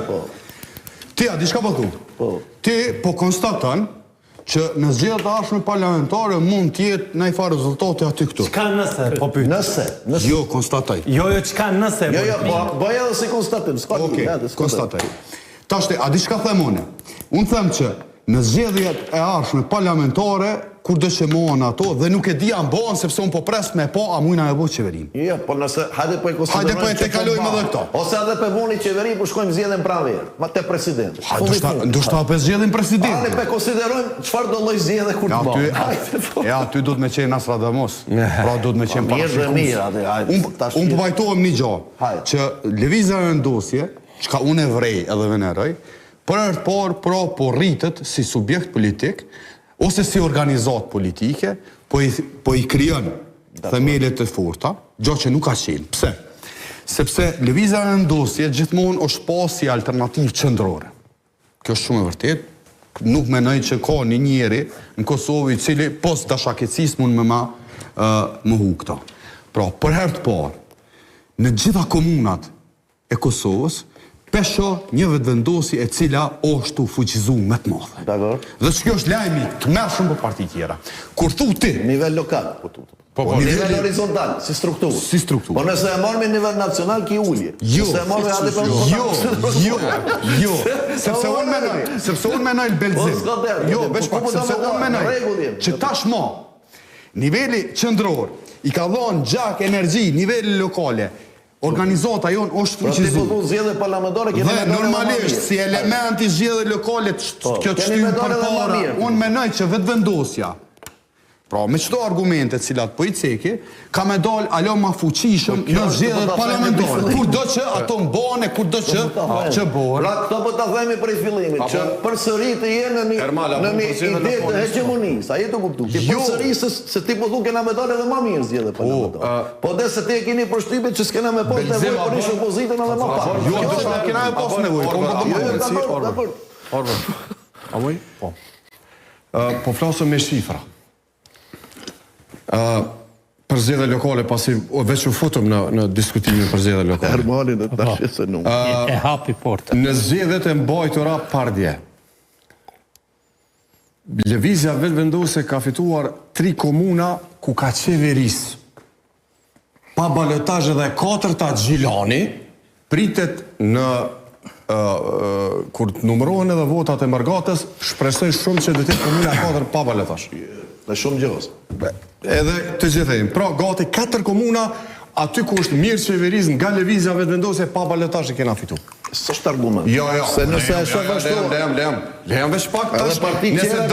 Po. Ti a di çka po thu? Po. Ti po konstaton që në zgjedhjet e ardhshme parlamentare mund të jetë ndonjë farë rezultati aty këtu. Çka nëse, po pyet. Nëse, nëse. Jo, konstatoj. Jo, jo, çka nëse. Jo, jo, po bëj edhe si konstatim, s'ka Okej, lidhje, s'ka konstatoj. Tashti, a di çka them unë? Unë them që në zgjedhjet e ardhshme parlamentare, kur do që mbahen ato, dhe nuk e di a mbahen, sepse unë po pres me pa, a mujna e bo qeverinë. Jo, po nëse, hajde po e konsiderojmë Hajde po e që tejkalojmë mbahen. edhe këto. Ose edhe pe voni qeveri, po shkojmë zgjedhje në pranverë, ma te presidenti. Ha, ndoshta, ndoshta pe zgjedhim Ani presidentin. pe konsiderojmë çfarë do lloj zgjedhje kur E të aty, mbahen. Hajde, po. e aty duhet me qenë Nostradamus. Pra duhet me qenë Po, mirë dhe parashikues. mirë, aty, hajde, Unë tash unë po mirë. pajtohem një gjë, Hajde. që Lëvizja Vetëvendosje, çka unë e vrej edhe veneroj, për herë të parë pra po rritet si subjekt politik ose si organizatë politike, po i po i krijon themele të forta, gjë që nuk ka qenë. Pse? Sepse Lëvizja Vetëvendosje gjithmonë është pas si alternativë qendrore. Kjo është shumë e vërtetë. Nuk mendoj që ka një njeri në Kosovë i cili pos dashakeqësisë mund me ma uh, mohu këto. Pra, për herë të parë, në gjitha komunat e Kosovës, pe shoh një vetëvendosje e cila është tu fuqizu me të madhe. Dakor. Dhe që kjo është lajmi të mërshëm për parti tjera. Kur thu ti, Nivel lokal, po tu. Po, po, nivel niveli- horizontal, si strukturë. Si strukturë. Po nëse e marrim në nivel nacional, ki ulje. Jo, Nëse e marrim atë po jo, jo, jo, sepse unë menoj, sepse unë menoj në Belzim. Po, s'ka derë, Jo, po, veç po, pak, po, sepse do me unë dalë, menoj në rregull jemi. që tashmë niveli qendror i ka dhënë gjak energji niveli lokale. Organizata jonë është Pra ti po fuqizu. thu zgjedhje parlamentare kemi Dhe me dalë edhe ma normalisht mirë. si element i zgjedhjeve lokale që Po, kjo të kemi shtyn me dalë edhe ma përpara, mirë. unë menoj që vetëvendosja Pra, me çdo argumente të cilat po i ceki, ka me dal alo ma fuqishëm Po, kjo në është po zgjedhjet ta themi parlamentare. prej Kur do që ato mbane, kur do që Po ta themi. që bëhen. Pra këto po ta themi prej fillimit, që përsëri të jenë në një Ermal, apo në një po zgjedhje ide të lokale, hegjemonisë. A je të kuptu? Ti Jo. përsëri se se ti po thu kena me dalë edhe ma mirë zgjedhje parlamentare. Po dhe se ti e keni përshtypjen që s'kena me pas Belzim, nevojë a për ish bën- opozitën edhe më pak. Jo, ndoshta kena me pas nevojë, po Orban, po a Jo, bën jo, mundësi, dakor, Orban. dakor. Orban. A muj? Po. Ë, po flasëm me shifra. Ë, për zgjedhje lokale, pasi o, veç u futëm në në diskutimin për zgjedhje lokale. Ermalin e tash se nuk. E hapi portën. Në zgjedhjet e mbajtura pardje, Lëvizja Vetëvendosje ka fituar tri komuna ku ka qeveris. Pa balotazh edhe e katërta Gjilani pritet në ë, ë, kur të numërohen edhe votat e mërgatës, shpresoj shumë që do të jetë komuna e katërt pa balotazh. Me shumë gjos. Edhe të gjithë e jemi. Pra, gati katër komuna aty ku është mirë qeveris nga Lëvizja Vetëvendosje pa balotazh e kena fitu. S'është argument. Jo, jo. Se nëse e shoh ashtu, Lejam, lejam, lejam. Lejam veç pak Edhe tash. partitë Nëse tjera do.